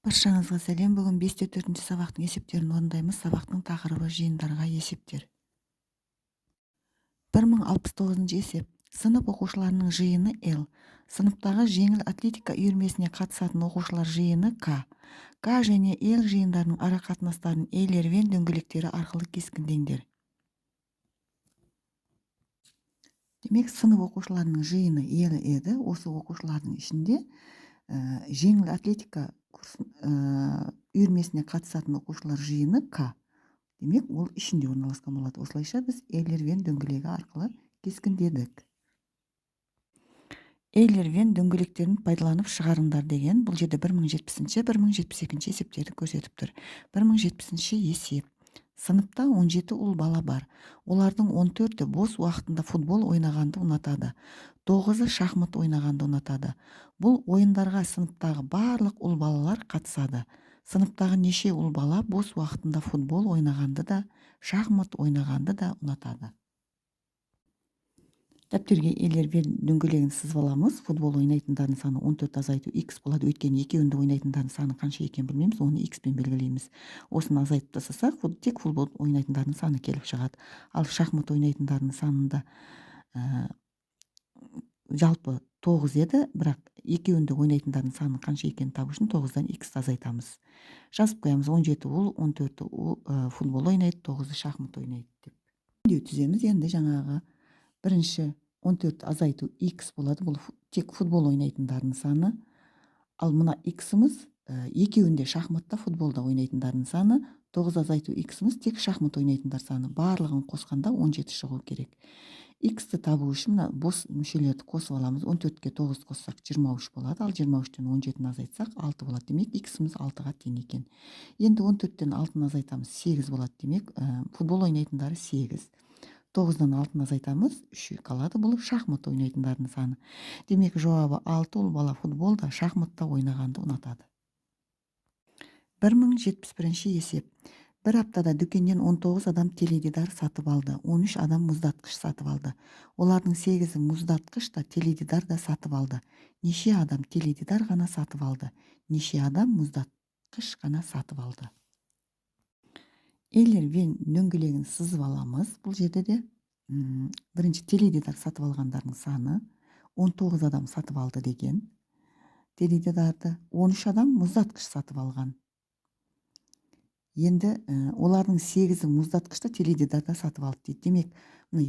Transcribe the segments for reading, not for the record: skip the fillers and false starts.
Баршаңызға сәлем. Бүгін 5-4 сабақтың есептерін орындаймыз. Сабақтың тақырыбы жиындарға есептер. 1069 есеп. Сынып оқушыларының жиыны Л. Сыныптағы жеңіл атлетика үйірмесіне қатысатын оқушылар жиыны К. К және Л жиындарының ара қатынастарын Эйлер-Вен дөңгелектері арқылы кескіндеңдер. Демек, сынып оқушыларының жиыны Л еді. Осы оқушылардың ішінде жеңіл атлетика үйірмесіне қатысатын оқушылар жиыны К. Демек, ол ішінде орналасқан болады. Осылайша біз Эйлер-Вен дөңгелегі арқылы кескіндедік. Эйлер-Вен дөңгелектерін пайдаланып шығарыңдар деген бұл жерде 1070-ші, 1072-ші есептерді көрсетіп тұр. 1070-ші есеп. Сыныпта 17 ұл бала бар. Олардың 14-і бос уақытында футбол ойнағанды ұнатады. 9-ы шахмат ойнағанды ұнатады. Бұл ойындарға сыныптағы барлық ұл балалар қатысады. Сыныптағы неше ұл бала бос уақытында футбол ойнағанды да, шахмат ойнағанды да ұнатады. Дәптерге Эйлер-Вен дөңгелегін сызып аламыз. Футбол ойнайтындардың саны 14 азайту x болады. Өйткені екеуінде ойнайтындардың саны қанша екенін білмейміз, оны x-пен белгілейміз. Осыны азайтып тастасақ, тек футбол ойнайтындардың саны келіп шығады. Ал шахмат ойнайтындардың санында жалпы 9 еді, бірақ екеуінде ойнайтындардың саны қанша екенін табу үшін 9-дан x азайтамыз. Жазып қоямыз: 17 ұл, 14 ұл футбол ойнайды, 9-ы шахмат ойнайды деп. Теңдеу түземіз. Енді жаңағы бірінші 14 азайту x болады. Бұл тек футбол ойнайтындардың саны. Ал мына x-іміз екеуінде шахматта, футболда ойнайтындардың саны. 9 азайту x-іміз тек шахмат ойнайтындар саны. Барлығын қосқанда 17 шығу керек. X-ті табу үшін мына бос мүшелерді қосып аламыз. 14-ке 9 қоссақ 23 болады. Ал 23-тен 17-ні азайтсақ 6 болады. Демек, x-іміз 6-ға тең екен. Енді 14-тен 6-ны азайтамыз, 8 болады. Демек, футбол ойнайтындары 8. 9-дан 6-ны азайтамыз, 3 қалады. Бұл шахмат ойнайтындардың саны. Демек, жауабы 6 ұл бала футболда, шахматта ойнағанды ұнатады. 1071 есеп. Бір аптада дүкеннен 19 адам теледидар сатып алды, 13 адам мұздатқыш сатып алды. Олардың 8-і мұздатқыш та, теледидар да сатып алды. Неше адам теледидар ғана сатып алды? Неше адам мұздатқыш ғана сатып алды? Эйлер-Вен дөңгелегін сызып аламыз. Бұл жерде де бірінші теледидар сатып алғандардың саны 19 адам сатып алды деген. Теледидарды 13 адам мұздатқыш сатып алған. Енді олардың 8-і мұздатқышта, теледидарда сатып алды дейді. Демек, мына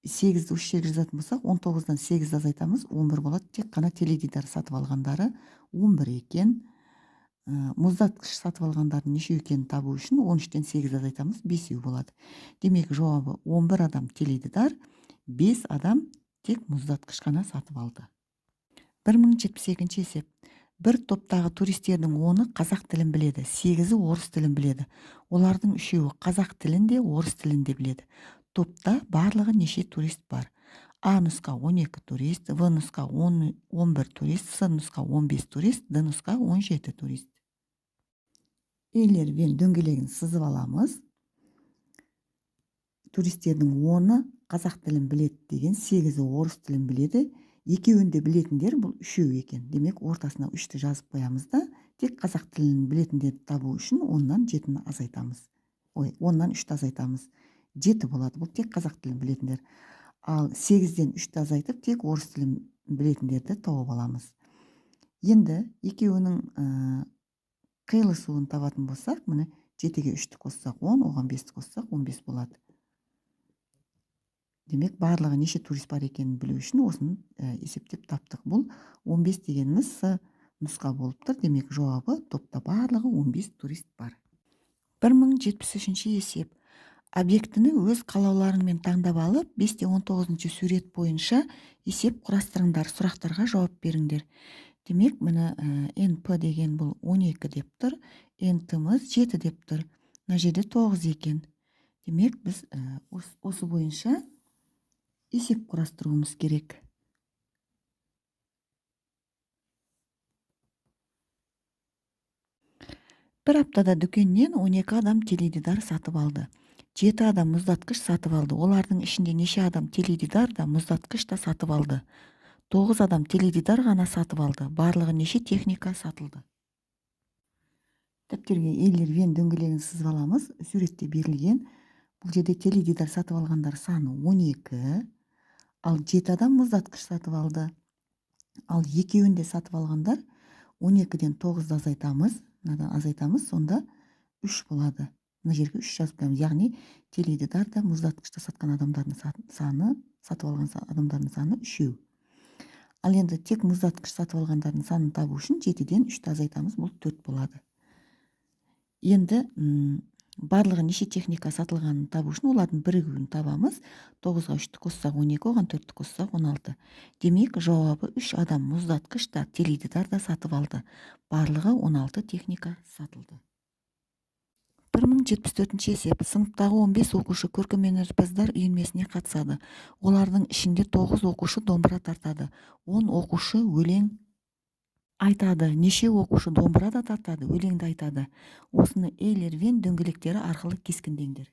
8-ді үш жерге жазатын болсақ, 19-дан 8-ді азайтамыз, 11 болады. Тек қана теледидар сатып алғандары 11 екен. Мұздатқыш сатып алғандардың неше екенін табу үшін 13-тен 8 азайтамыз, 5 болады. Демек, жауабы 11 адам теледидар, 5 адам тек мұздатқыш қана сатып алды. 1072 есеп. Бір топтағы туристердің 10-ы қазақ тілін біледі, 8-і орыс тілін біледі. Олардың 3-еуі қазақ тілін де, орыс тілін де біледі. Топта барлығы неше турист бар? А нұсқа 12 турист, В нұсқа 11 турист, С нұсқа 15 турист, Д нұсқа 17 турист. Эйлер-Вен дөңгелегін сызып аламыз. Туристердің 10-ы қазақ тілін біледі деген, 8-і орыс тілін біледі. Екеуін де білетіндер бұл 3 екен. Демек, ортасына 3-ті жазып қоямыз да, тек қазақ тілін білетіндерді табу үшін 10-нан 7-ні азайтамыз. Ой, 10-нан 3-ті азайтамыз. 7 болады. Бұл тек қазақ тілін білетіндер. Ал 8-ден 3-ті азайтып, тек орыс тілін білетіндерді тауып аламыз. Енді екеуінің қиылысуын табатын болсақ, міне 7-ге 3-ті қоссақ 10, оған 5-ті қоссақ 15 болады. Демек, барлығы неше турист бар екенін білу үшін осыны есептеп таптық. Бұл 15 дегеніміз С нұсқа болып тұр. Демек, жауабы топта барлығы 15 турист бар. 1073 есеп. Объектіні өз қалауларыңмен таңдап алып, 5-19 сурет бойынша есеп құрастырыңдар, сұрақтарға жауап беріңдер. Демек, міне НП деген бұл 12 деп тұр, НТ-мыз 7 деп тұр. Мына жерде 9 екен. Демек, біз осы бойынша есеп құрастыруымыз керек. Бір аптада дүкеннен 12 адам теледидар сатып алды. 7 адам мұздатқыш сатып алды. Олардың ішінде неше адам теледидар да, мұздатқыш та сатып алды? 9 адам теледидар ғана сатып алды. Барлығы неше техника сатылды? Дәптерге Эйлер-Вен дөңгелегін сызып аламыз. Суретте берілген. Бұл жерде теледидар сатып алғандар саны 12, ал 7 адам мұздатқыш сатып алды. Ал екеуін де сатып алғандар 12-ден 9-ды азайтамыз, мынадан азайтамыз, сонда 3 болады. Мына жерге 3 жазып қоямыз. Яғни теледидар да мұздатқышта сатқан адамдардың саны, сатып алған адамдардың саны 3. Ал енді тек мұздатқыш сатып алғандардың санын табу үшін 7-ден 3-ті азайтамыз, бұл 4 болады. Енді барлығы неше техника сатылғанын табу үшін олардың бірігуін табамыз. 9-ға 3-ті қоссақ 12, оған 4-ті қоссақ 16. Демек, жауабы 3 адам мұздатқыш та, теледидар да сатып алды. Барлығы 16 техника сатылды. 1074 есеп. Сыныптағы 15 оқушы көркемөнерпаздар үйірмесіне қатысады. Олардың ішінде 9 оқушы домбыра тартады, 10 оқушы өлең айтады. Неше оқушы домбыра да тартады, өлеңді айтады? Осыны Эйлер-Вен дөңгелектері арқылы кескіндеңдер.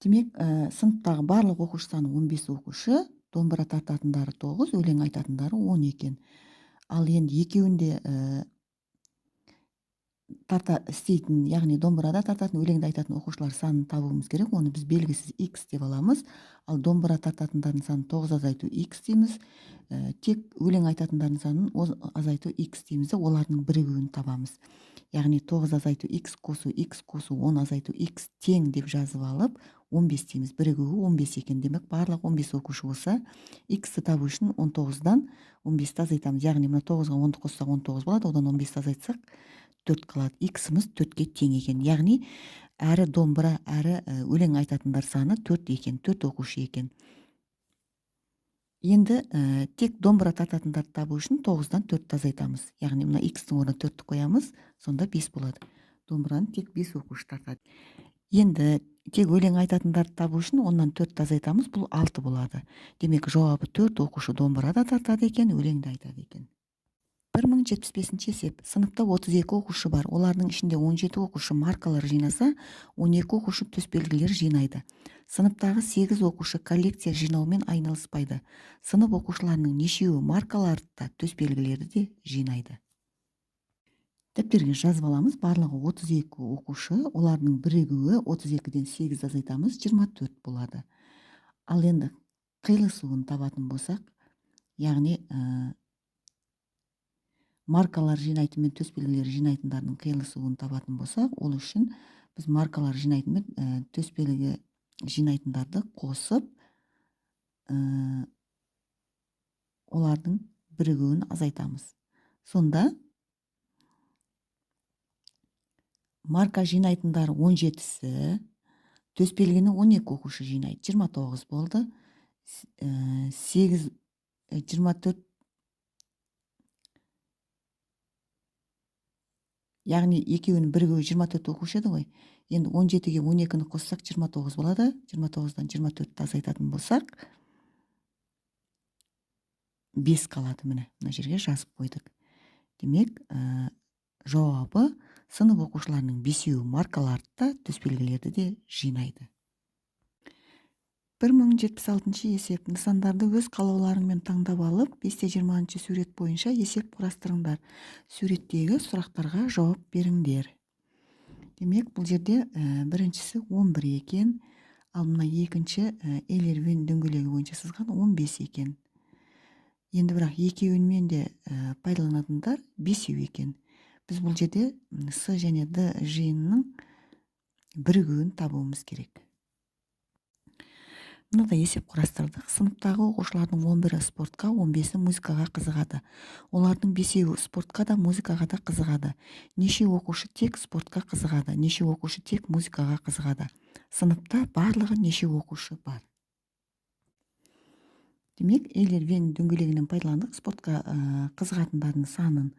Демек, сыныптағы барлық оқушы саны 15 оқушы, домбыра тартатындары 9, өлең айтатындары 10 екен. Ал енді екеуінде тарта істейтін, яғни домбырада тартатын, өлеңді айтатын оқушылар санын табуымыз керек. Оны біз белгісіз x деп аламыз. Ал домбыра тартатындардың санын 9 азайту x дейміз. Тек өлең айтатындардың санын азайту x дейміз де, олардың бірігуін табамыз. Яғни 9 азайту x қосу x қосу 10 азайту x тең деп жазып алып 15 дейміз. Бірігуі 15 екен. Демек, барлық 15 оқушы болса, x-ті табу үшін 19-дан 15-ті азайтамыз. Яғни мына 9-ға 10-ды қоссақ 19 болады, одан 15-ті азайтсақ 4 қалады. X-іміз 4-ке тең екен. Яғни әрі домбыра, әрі өлең айтатындар саны 4 екен, 4 оқушы екен. Енді тек домбыра тартатындарды табу үшін 9-дан 4-ті азайтамыз. Яғни мына x-тің орнына 4-ті қоямыз, сонда 5 болады. Домбыраны тек 5 оқушы тартады. Енді тек өлең айтатындарды табу үшін оннан 4-ті азайтамыз, бұл 6 болады. Демек, жауабы 4 оқушы домбыра да тартады екен, өлең де айтады екен. 1075 есеп. Сыныпта 32 оқушы бар. Олардың ішінде 17 оқушы маркалар жинаса, 12 оқушы төсбелгілер жинайды. Сыныптағы 8 оқушы коллекция жинаумен айналыспайды. Сынып оқушыларының нешеуі маркаларды да, төсбелгілерді де жинайды? Дәптерге жазып аламыз. Барлығы 32 оқушы, олардың бірігуі 32-ден 8 азайтамыз, 24 болады. Ал енді қиылысуын табатын болсақ, яғни маркалар жинайтын мен төсбелгілер жинайтындардың қиылысуын табатын болсақ, ол үшін біз маркалар жинайтын мен төсбелгі жинайтындарды қосып, олардың бірігуін азайтамыз. Сонда марка жинайтындар 17-сі, төсбелгіні 12 оқушы жинайды, 29 болды. 8, 24, яғни екеуінің бірігуі 24 оқушы еді ғой. Енді 17-ге 12-ні қоссақ 29 болады. 29-дан 24-ті азайтатын болсақ 5 қалады. Міне, мына жерге жазып қойдық. Демек, жауабы сынып оқушыларының 5-еуі маркаларды да, төсбелгілерді де жинайды. 1076 есеп. Нысандарды өз қалауларыңмен таңдап алып, 5-20 сурет бойынша есеп құрастырыңдар. Суреттегі сұрақтарға жауап беріңдер. Демек, бұл жерде біріншісі 11 екен, ал мына екінші Эйлер-Вен дөңгелегі бойынша сызған 15 екен. Енді бірақ екеуімен де пайдаланатындар 5 екен. Біз бұл жерде С және Д жиынының бірігуін табуымыз керек. Мынада есеп құрастырдық. Сыныптағы оқушылардың 11-і спортқа, 15-і музыкаға қызығады. Олардың 5-еуі спортқа да, музыкаға да қызығады. Неше оқушы тек спортқа қызығады, неше оқушы тек музыкаға қызығады? Сыныпта барлығы неше оқушы бар? Демек, Эйлер-Вен дөңгелегінен пайдаландық. Спортқа қызығатындардың санын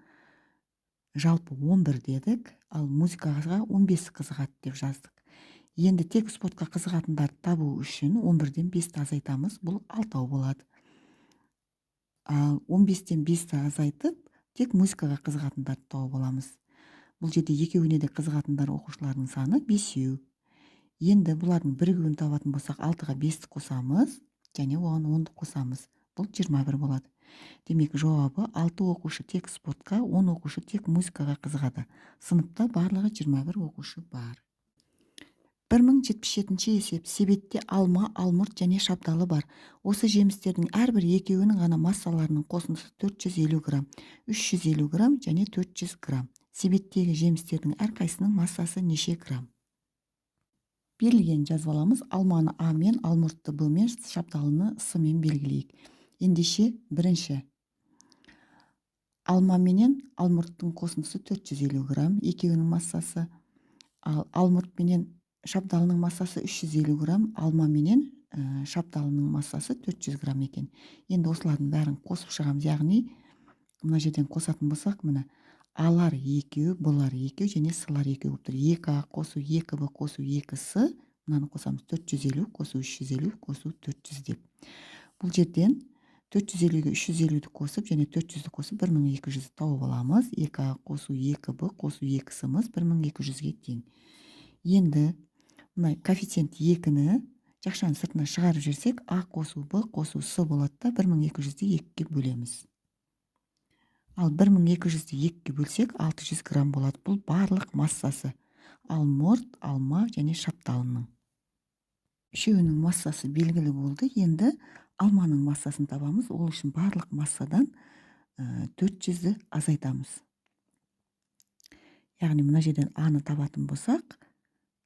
жалпы 11 дедік, ал музыкаға 15 қызығады деп жаздық. Енді тек спортқа қызығатындарды табу үшін 11-ден 5-ті азайтамыз, бұл 6 болады. Ал 15-тен 5-ті азайтып, тек музыкаға қызығатындарды тауып аламыз. Бұл жерде екеуіне де қызығатындар оқушылардың саны 5. Енді бұлардың бірігуін табатын болсақ, 6-ға 5-ті қосамыз, және оған 10-ды қосамыз. Бұл 21 болады. Демек, жауабы 6 оқушы тек спортқа, 10 оқушы тек музыкаға қызығады. Сыныпта барлығы 21 оқушы бар. 1077 есеп. Себетте алма, алмұрт және шабдалы бар. Осы жемістердің әрбір екеуінің ғана массаларының қосындысы 450 грамм, 350 грамм және 400 грамм. Себеттегі жемістердің әрқайсысының массасы неше грамм? Берілген жазып аламыз. Алманы А мен, алмұртты Б мен, шабдалыны С мен белгілейік. Ендеше бірінші алма менен алмұрттың қосындысы 450 грамм, екеуінің массасы. Ал алмұрт менен шабдалының массасы 350 грамм, алма менен шабдалының массасы 400 грамм екен. Енді осылардың бәрін қосып шығамыз. Яғни мына жерден қосатын болсақ, міне алар екеу, бұлар екеу және сылар екеу болып тұр. 2А қосу 2Б қосу 2С, мынаны қосамыз 450 қосу 350 қосу 400 деп. Бұл жерден 450-ге 350-ді қосып және 400-ді қосып 1200-ді тауып аламыз. 2А қосу 2Б қосу 2С-мыз 1200-ге тең. Енді мына коэффициент 2-ні жақшаның сыртына шығарып жіберсек, А қосу Б қосу С болады да 1200-ді 2-ге бөлеміз. Ал 1200-ді 2-ге бөлсек 600 грамм болады. Бұл барлық массасы. Алмұрт, алма және шапталының. Үшеуінің массасы белгілі болды. Енді алманың массасын табамыз. Ол үшін барлық массадан 400-ді азайтамыз. Яғни мына жерден А-ны табатын болсақ,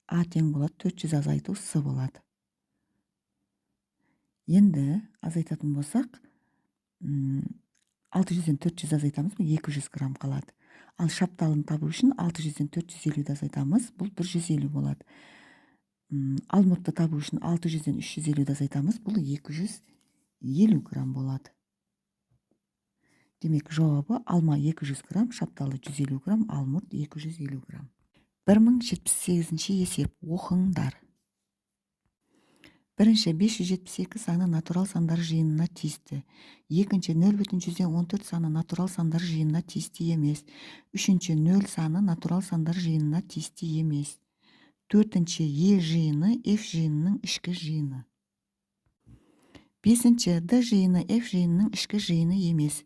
А тең болады 400 азайту С болады. Енді азайтатын болсақ, 600-ден 400 азайтамыз, бұл 200 грамм қалады. Ал шапталын табу үшін 600-ден 450-ді азайтамыз, бұл 150 болады. Алмұртты табу үшін 600-ден 350-ді азайтамыз, бұл 250 грамм болады. Демек, жауабы алма 200 грамм, шапталы 150 грамм, алмұрт 250 грамм. 1078 есеп. Оқыңдар. Бірінші 572 саны натурал сандар жиынына тиісті. Екінші 0,14 саны натурал сандар жиынына тиісті емес. Үшінші 0 саны натурал сандар жиынына тиісті емес. Төртінші Е жиыны F жиынының ішкі жиыны. Бесінші Д жиыны F жиынының ішкі жиыны емес.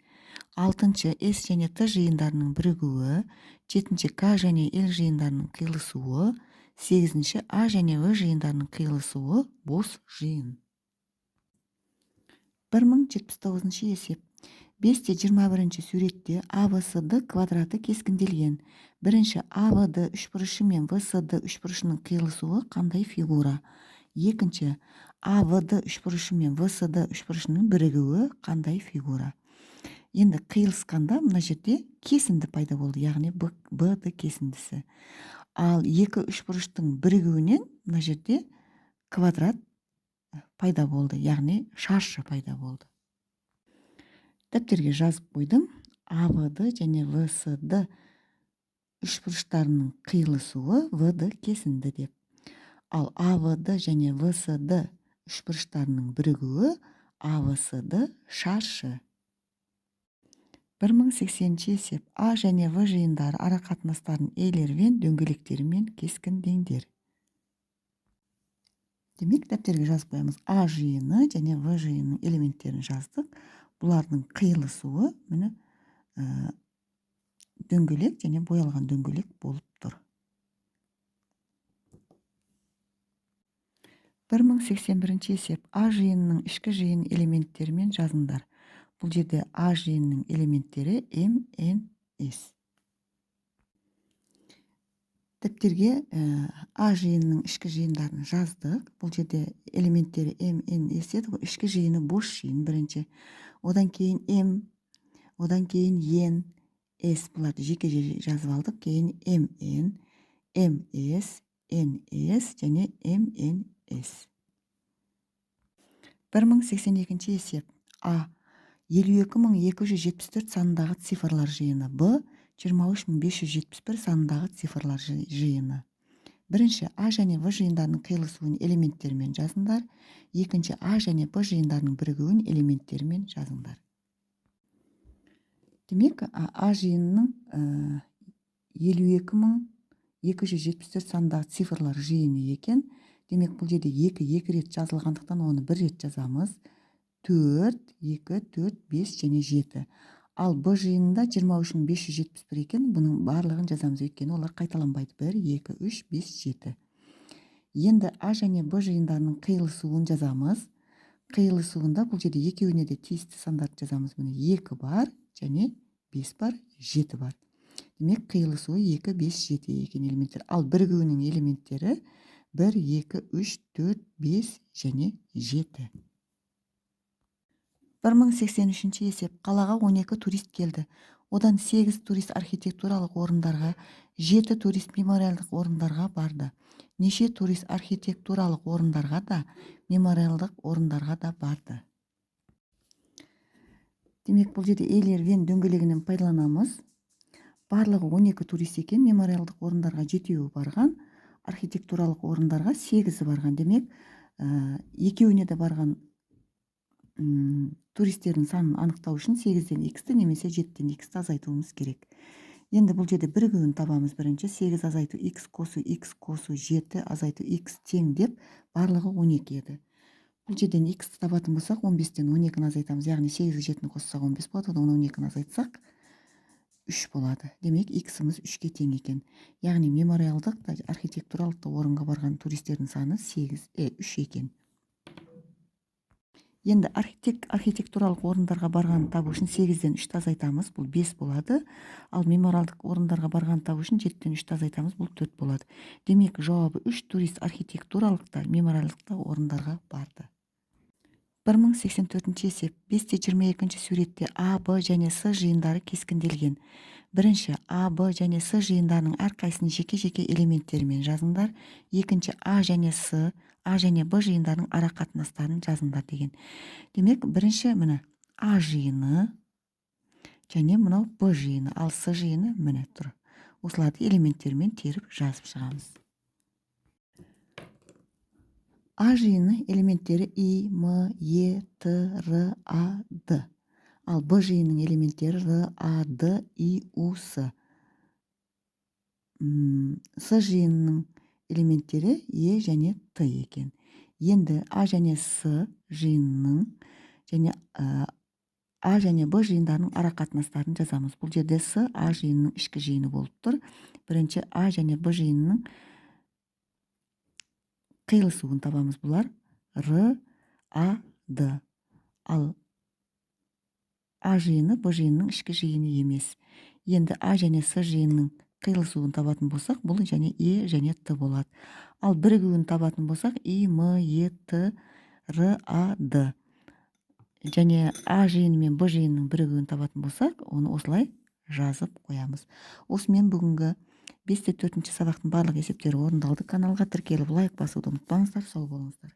Алтыншы С және Т жиындарының бірігуі, жетінші К және Л жиындарының қиылысуы, сегізінші А және В жиындарының қиылысуы бос жиын. 1079 есеп. 5-21 суретте АВСД квадраты кескінделген. Бірінші АВД үшбұрышы мен ВСД үшбұрышының қиылысуы қандай фигура? Екінші АВД үшбұрышы мен ВСД үшбұрышының бірігуі қандай фигура? Енді қиылысқанда мына жерде кесінді пайда болды, яғни БД кесіндісі. Ал екі үшбұрыштың бірігуінен мына жерде квадрат пайда болды, яғни шаршы пайда болды. Дәптерге жазып қойдым. АВД және ВСД үшбұрыштарының қиылысуы ВД кесінді деп. Ал АВД және ВСД үшбұрыштарының бірігуі АВСД шаршы. 1080 есеп. А және В жиындары ара қатынастарын Эйлер-Вен дөңгелектерімен кескіндеңдер. Демек, дәптерге жазып қоямыз. А жиыны және В жиынының элементтерін жаздық. Бұлардың қиылысуы міне дөңгелек және боялған дөңгелек болып тұр. 1081 есеп. А жиынының ішкі жиын элементтерімен жазыңдар. Бұл жерде А жиынының элементтері М, Н, С. Дәптерге А жиынының ішкі жиындарын жаздық. Бұл жерде элементтері М, Н, С еді ғой. Ішкі жиыны бос жиын бірінші. Одан кейін М, одан кейін Н, С бұларды жеке жазып алдық. Кейін М, Н, М, С, Н, С және М, Н, С. 1082 есеп. А 52274 санындағы цифрлар жиыны. Б 23571 санындағы цифрлар жиыны. Бірінші А және В жиындарының қиылысуын элементтермен жазыңдар. Екінші А және Б жиындарының бірігуін элементтермен жазыңдар. Демек, А жиынының 52274 санындағы цифрлар жиыны екен. Демек, бұл жерде 2 екі рет жазылғандықтан оны бір рет жазамыз. 4, 2, 4, 5 және 7. Ал Б жиынында 23 571 екен, бұның барлығын жазамыз, өйткені олар қайталанбайды. 1, 2, 3, 5, 7. Енді А және Б жиындарының қиылысуын жазамыз. Қиылысуында бұл жерде екеуіне де тиісті сандарды жазамыз. Міне, 2 бар және 5 бар, 7 бар. Демек, қиылысуы 2, 5, 7 екен элементтер. Ал бірігуінің элементтері 1, 2, 3, 4, 5 және 7. 1083 есеп. Қалаға 12 турист келді. Одан 8 турист архитектуралық орындарға, 7 турист мемориалдық орындарға барды. Неше турист архитектуралық орындарға да, мемориалдық орындарға да барды? Демек, бұл жерде Эйлер Венн дөңгелегінен пайдаланамыз. Барлығы 12 турист екен, мемориалдық орындарға жетеуі барған, архитектуралық орындарға 8-і барған. Демек, екеуіне де барған туристердің санын анықтау үшін 8-ден х-ті немесе 7-ден х-ті азайтуымыз керек. Енді бұл жерде бірігуін табамыз бірінші. 8 азайту х қосу х қосу 7 азайту х тең деп, барлығы 12 еді. Бұл жерден х-ті табатын болсақ, 15-тен 12-ні азайтамыз, яғни 8-ге 7-ні қоссақ, 15 болады, одан 12-ні азайтсақ, 3 болады. Демек, х-іміз 3-ке тең екен. Яғни мемориалдық та, архитектуралық та орынға барған туристердің саны 8, 3 екен. Енді архитектуралық орындарға барғанын табу үшін 8-ден 3-ті азайтамыз, бұл 5 болады. Ал мемориалдық орындарға барғанын табу үшін 7-ден 3-ті азайтамыз, бұл 4 болады. Демек, жауабы 3 турист архитектуралық та, мемориалдық та орындарға барды. 1084 есеп. 5-22 суретте А, Б және С жиындары кескінделген. Бірінші, А, Б және С жиындарының әрқайсысын жеке-жеке элементтерімен жазыңдар. Екінші, А және С, А және Б жиындарының ара қатынастарын жазыңдар деген. Демек, бірінші, міне, А жиыны және мынау Б жиыны, ал С жиыны міне тұр. Осыларды элементтермен теріп жазып шығамыз. А жиыны элементтері И, М, Е, Т, Р, А, Д. Ал Б жиынының элементтері Р, А, Д, И, У, С. С жиынының элементтері Е және Т екен. Енді А және С жиынының және А және Б жиындарының ара қатынастарын жазамыз. Бұл жерде С А жиынының ішкі жиыны болып тұр. Бірінші А және Б жиынының қиылысуын табамыз. Бұлар Р, А, Д. Ал А жиыны Б жиынының ішкі жиыны емес. Енді А және С жиынының қиылысуын табатын болсақ, бұл және Е және Т болады. Ал бірігуін табатын болсақ, И, М, Е, Т, Р, А, Д. Және А жиыны мен Б жиынының бірігуін табатын болсақ, оны осылай жазып қоямыз. Осымен бүгінгі 5-4 сабақтың барлық есептері орындалды. Каналға тіркеліп, лайк басуды ұмытпаңыздар. Сау болыңыздар.